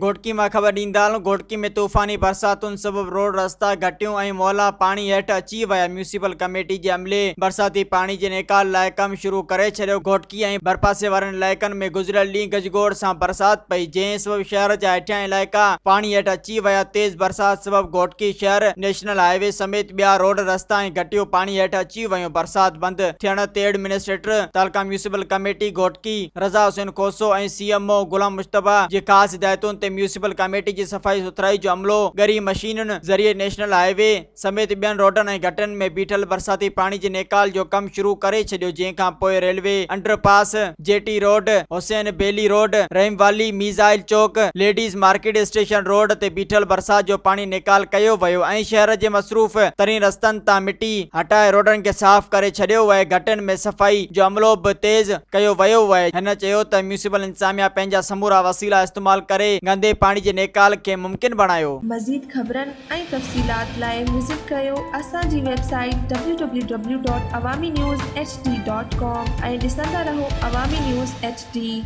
گهوٽڪي مان خبر ڏيندا هلون گهوٽڪي ۾ طوفاني برساتن سبب روڊ رستا، گهٽيون ۽ محلا پاڻي هيٺ اچي ويا، ميونسپل ڪميٽي جي عملي برساتي پاڻي جي نيڪال لاء ڪم شروع ڪري ڇڏيو، گهوٽڪي ۽ ڀرپاسي وارن علائقن ۾ گذريل ڏينهن گجگوڙ سان برسات پئي، جنهن سبب شهر جا هيٺيان علائقا پاڻي هيٺ اچي ويا، تيز برسات سبب گهوٽڪي شهر، نيشنل هاء وي سميت ٻيا روڊ رستا ۽ گهٽيون پاڻي هيٺ اچي ويون، برسات بند ٿيڻ تي ايڊمنسٽريٽر تعلقه municipal committee Ghotki Raza Hussain Khoso ۽ C M O Ghulam Mujtaba جي خاص هدايتن تي ميونسپل ڪميٽي جي صفائي سٿرائي جو عملو ڳري مشينن ذريعي نيشنل هاء وي سميت ٻين روڊن ۽ گٽرن ۾ بيٺل برساتي پاڻي جي نيڪال جو ڪم شروع ڪري ڇڏيو جنهن کان پوء railway underpass, G T road, Hussain Beli road, Rahim Wali, missile Chowk, ladies market station road تي بيٺل برسات جو پاڻي نيڪال ڪيو ويو ۽ شهر جي مصروف ترين رستن تان مٽي هٽائي روڊن کي صاف ڪري ڇڏيو ويو گٽرن ۾ صفائي جو عملو به تيز ڪيو ويو آهي. هن چيو ته ميونسپل انتظاميا پنهنجا سمورا وسيلا استعمال ڪري گندي پاڻي جي نيڪال کي ممڪن بڻايو. مزيد خبرن ۽ تفصيلات لاء وزٽ ڪريو اسان جي website W W W dot Awami news H D dot com ۽ ڏسندا رهو عوامي نيوز ايڇ ڊي.